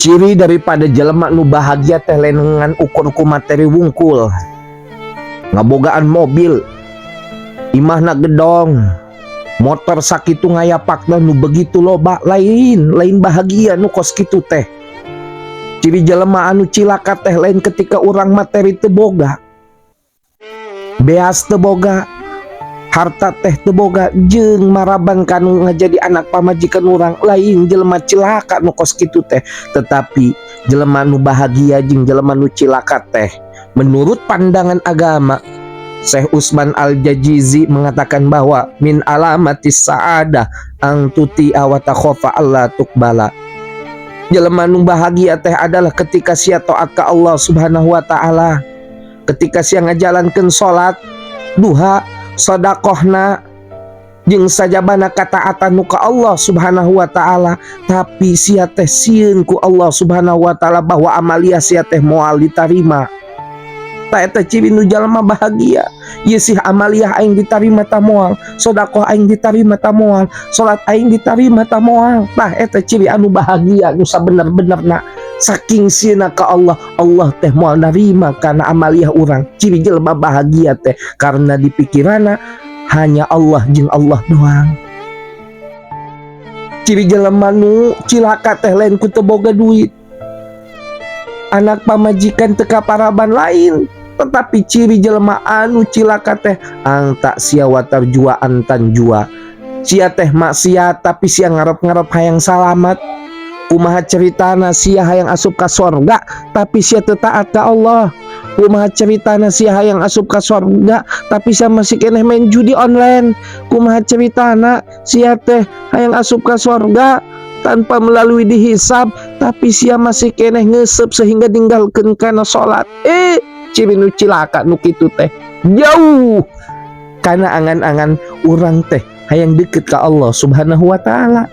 Ciri daripada jelema nu bahagia teh lain ngan ukur ku materi wungkul, ngabogaan mobil, imahna gedong, motor sakitu ngayapakna nu begitu loba. Lain, lain bahagia nu kos kitu teh. Ciri jelema anu cilaka teh lain ketika urang materi teu boga, beas teu boga, harta teh teu boga, jeung maraban kanu ngajadi anak pamajikan urang. Lain jelema cilaka nu kos kitu teh. Tetapi jelema nu bahagia jeung jelema nu cilaka teh, menurut pandangan agama, Syekh Usman Al-Jajizi mengatakan bahwa min alamatis sa'adah ang tuti'a wa takhofa alla tuqbala. Jelema nu bahagia teh adalah ketika sia taat ka Allah Subhanahu wa Ta'ala, ketika sia ngajalankeun salat duha, sedekahna, jeung sajabana kataatan nu ka Allah Subhanahu wa Ta'ala, tapi sia teh sieun ku Allah Subhanahu wa Ta'ala bahwa amaliah sia teh moal ditarima. Tah, eta ciri nu jalma bahagia. Ieu sih, amaliah aing ditarima ta moal, sedekah aing ditarima ta moal, salat aing ditarima ta moal. Tah, eta ciri anu bahagia nu sabener-benerna. Saking sieuna ka Allah, Allah teh moal narima kana amaliah urang. Ciri jelema bahagia teh karena di pikiranna hanya Allah jeung Allah doang. Ciri jelema nu cilaka teh lain ku teu boga duit, anak pamajikan teu kaparaban, lain. Tetapi ciri jelema anu cilaka teh ang ta'siya wa tarjua an tanjua. Sia teh maksiat, tapi sia ngarep-ngarep hayang salamat. Kumaha ceritana sia hayang asup ka sorga, tapi sia teu taat ka Allah? Kumaha ceritana sia hayang asup ka sorga, tapi sia masih keneh main judi online? Kumaha ceritana sia teh hayang asup ka sorga tanpa melalui dihisab, tapi sia masih keneh ngesep sehingga ninggalkeun kana salat? Ciri nu cilaka nu kitu teh jauh karena angan-angan urang teh hayang deket ke Allah Subhanahu wa Ta'ala.